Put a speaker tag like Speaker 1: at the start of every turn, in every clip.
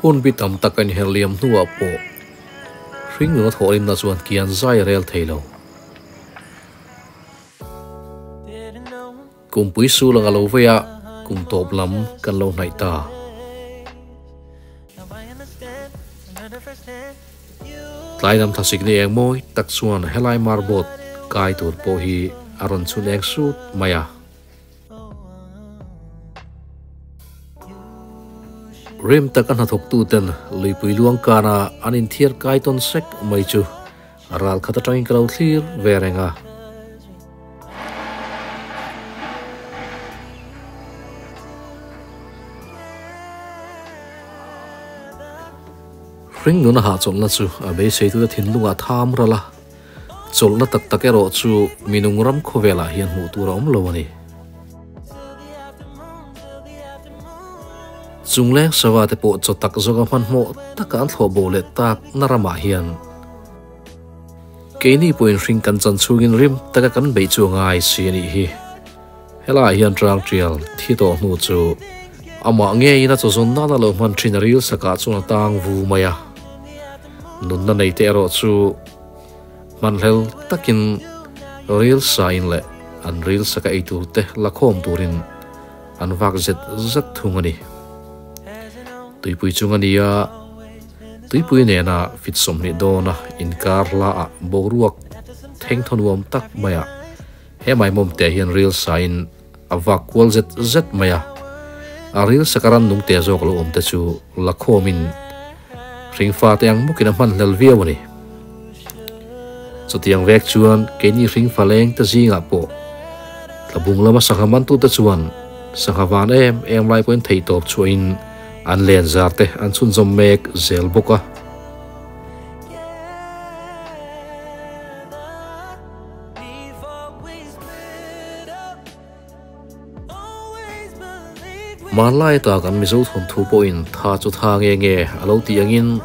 Speaker 1: Hun bi tam tak a inher liam hnuah pawh hringnuna thawhrimna chuan kian zai a rel thei lo. Kumpui sul anga lo vei a, kum tawp lam kan lo hnaih ta. Tlai lam thlasik ni eng mawi tak chuan helai marbot kai tur pawh hi a rawn chhun eng sut mai a. Rim taka hnathawktuten luipui luang kana an inthiar kai tawn sek mai chu ral khat atangin ka lo thlir ve reng a. Hringnuna hahchawlhna chu a beiseitute thinlungah tham ral a, chawlhna tak tak erawh chu minung ram khawvelah hian hmuh tur a awm lo a ni. Chungleng sava te pawh chaw tak zawnga hmanhmawh taka an thlawh bo leh tak na ramah hian keini pawhin hring kan chan chhungin rim taka kan beih chu a ngai si a nih hi. Helaiah hian tang tial thi tawh hnu chu amah ngeiin a chawzawn nana lo hman thin a ril sakah chuan a tang vu mai a. Nunna nei te erawh chu hmanhlel takin ril sain leh an ril saka ei tur te la khawm turin an vak zet zet thung a ni. Tuipui chung a ni a, tuipui nena fit 20 dawna inkar hlaah boruak thengthaw nuam tak maiah He maimawm te hian ril sain a vak kual zet zet mai a, a ril sakaran nung te zawk lo awm te chu la khawmin hringfa te ang bawkin a hman hlel viau a ni. Chutiang vek chuan keini hringfa leng te zingah pawh tlabung lama sangha mantute chuan sangha van em em lai pawhin theihtawp chhuahin an len zar te an chhunzawm mek zel bawk a. Hmanlai ata kan Mizo thawnthu pawhin tha chu tha nge nge a lo tih angin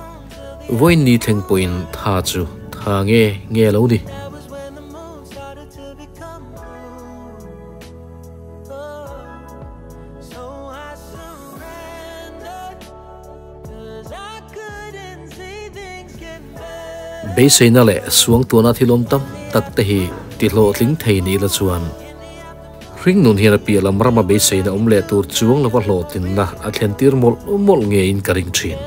Speaker 1: vawiin ni thleng pawhin tha chu tha nge nge a lo ni. Beiseina leh suangtuahna thil awm tam tak te hi ti hlawhtling thei ni ila chuan hringnun hian a piah lam rama beiseina awm leh tur chuang lova hlawhtlinna a thlen tir mawlh mawlh ngeiin ka ring thin.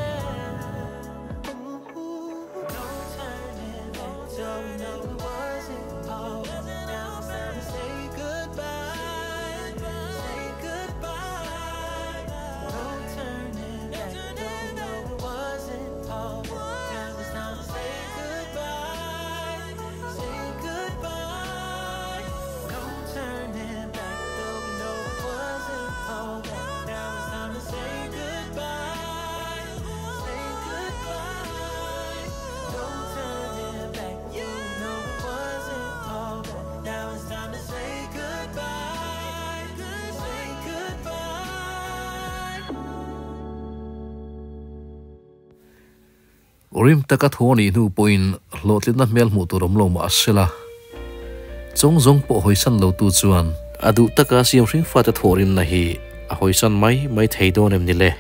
Speaker 1: Rim taka thaw a nih hnu pawhin hlawhtlinna hmel hmuh tur awm lo mah a sela, chawng zawng pawh hawisan lotu chuan a duh taka siam hring fate thawhrimna hi a hawisan mai mai thei dawn em ni le?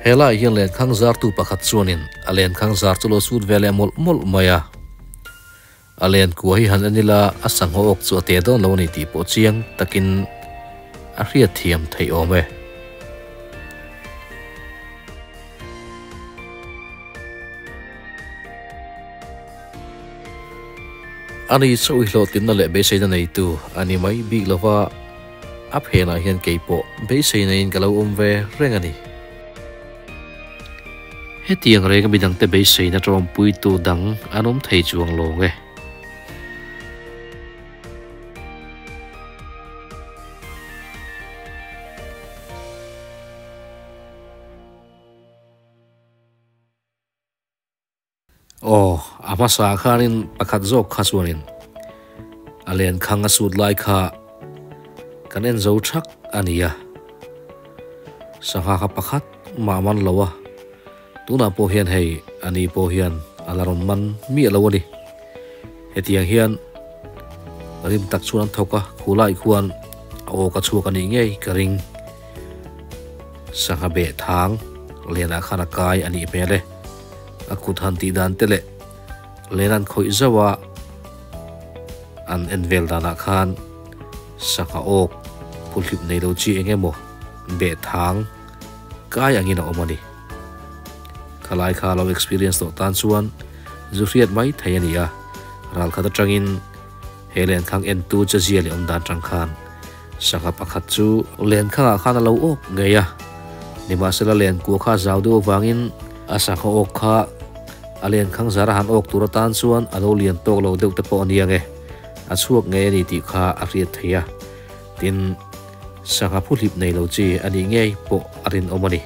Speaker 1: Helaiah hian lenkhang zartu pakhat chuanin a lenkhang zar chu lo sut ve leh mawlh mawlh mai a. A len kua hi han en ila a sanghaw awk chu a te dawn lo a ni tih pawh chiang takin a hriat thiam theih awm e. A ni chu hlawhtlinna leh beiseina neitu a ni mai bik lo va, a phenah hian kei pawh beiseinaiin ka lo awm ve reng a ni. Hetiang renga midangte beiseina tawmpuitu dang an awm thei chuang lawng e. Aw, a hmasa ah khanin pakhat zawk kha chuanin a lenkhang a sut lai kha. Kan en zo thak a ni a. Sangha kha pakhat mah man lo a, tunah pawh hian hei a ni pawh hian a la rawn man miah lo a ni. Hetiang hian rim tak chuan an thawk a, khulai khuan a aw ka chhuak a nih ngei ka ring. Sangha beh thang lenah khan a kai a nih hmel e. A kut han tih dan te leh len an khawih zauh a, an en vel danah khan sangha awk phuhlip nei lo chi eng emaw beh thang kai angin a awm a ni. Khalai kha lo experience tawh tan chuan zu hriat mai thei a ni a, ral khat atangin he lenkhang entu che zia leh awm dan tang khan sangha pakhat chu lenkhangah khan a lo awk ngei a, nimahsela lenkua kha zau deuh avangin a sangha awk kha a lenkhang zara han awk tur atan chuan a lo lian tawk lo deuh te pawh a ni ang e, a chhuak ngei a ni tih kha a hriat thei a, tin sangha phuhlip nei lo chi a nih ngei pawh a rinawm a ni.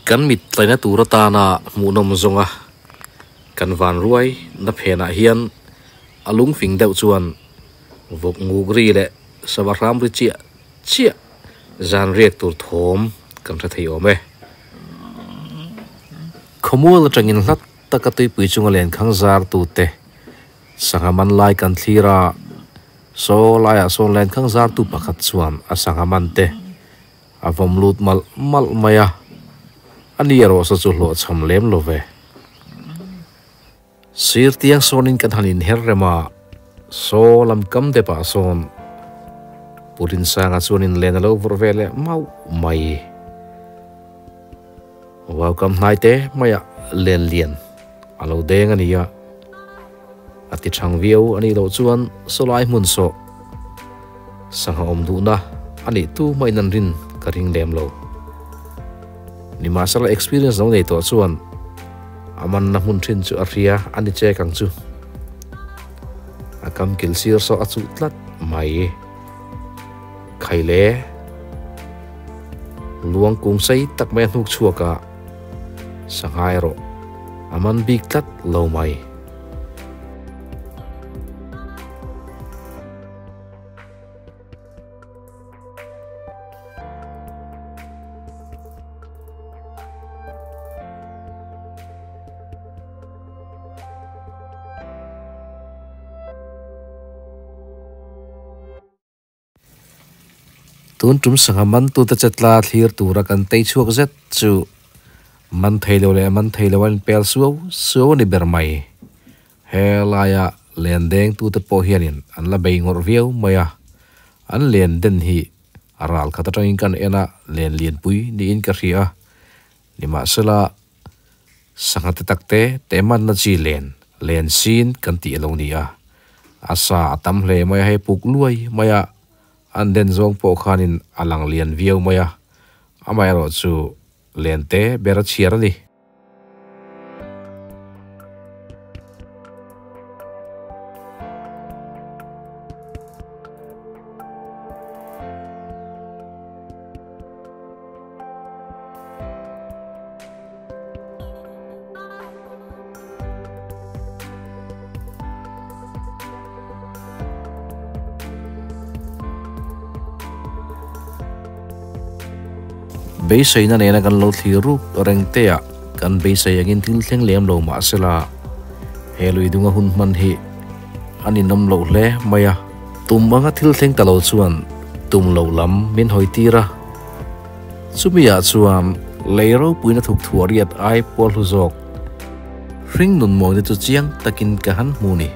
Speaker 1: Kan mit tlaina tur atana hmuhnawm zawnga kan van ruai na phenah hian a lungfing deuh chuan vawk nguk ri leh sava hram ri chiah chiah zan riak tur thawm kan hre thei awm e. Khawmual atangin hlat taka tuipui chunga lenkhang zar tute sangha man lai kan thlir a, saw laiah sawn lenkhang zartu pakhat chuan a sangha man te a vawm lut malh malh mai a, a ni erawh saw chu hlawhchham lem lo ve. Sir tiang sawnin kan han inher rem a, saw lam kam depah sawn Pu Rinsanga chuanin len a lo vawrh ve leh mauh mai. Vau kam hnai te maiah len lian a lo deng a ni a, a ti thang viau a nih loh chuan sawlai hmun sawh sangha awm duhna a nih tu hmain an rin ka ring lem lo. Nimahsela experience lo nei tawh chuan a manna hmun thin chu a hria a ni chek ang chu. A kam kil sir saw a chuh tlat mai. Khaile luang kung sei tak mai a hnuk chhuak a, sangha erawh a man bik tlat lo mai. Tun tum sangha man tute chetla thlir tura kan tei chhuak zet chu man thei lo leh man thei lo a inpel suau suau a ni ber mai. He laia len deng tute pawh hianin an la bei ngawrh viau mai a, an len den hi a ral khat atangin kan en a, len lianpui niin ka hria a, nimahsela sangha te tak te te manna chi len, len sin kan tih a lo ni a, a sa a tam hle mai a, hei puk luai mai a, an den zawng pawh khanin a lang lian viau mai a, amaherawhchu len te ber a chhiar a ni. Beiseina nena kan lo thlir ruk reng te ah kan beisei angin thil thleng lem lo mah sela he lui dunga hun hman hi a ninawm loh hle mai a. Tum anga thil thleng ta lo chuan tum loh lam min hawi tir a, chumi ah chuan lei ropuina thuk thuah riat ai pual hlu zawk hring nun mawina chu chiang takin ka han hmu ni.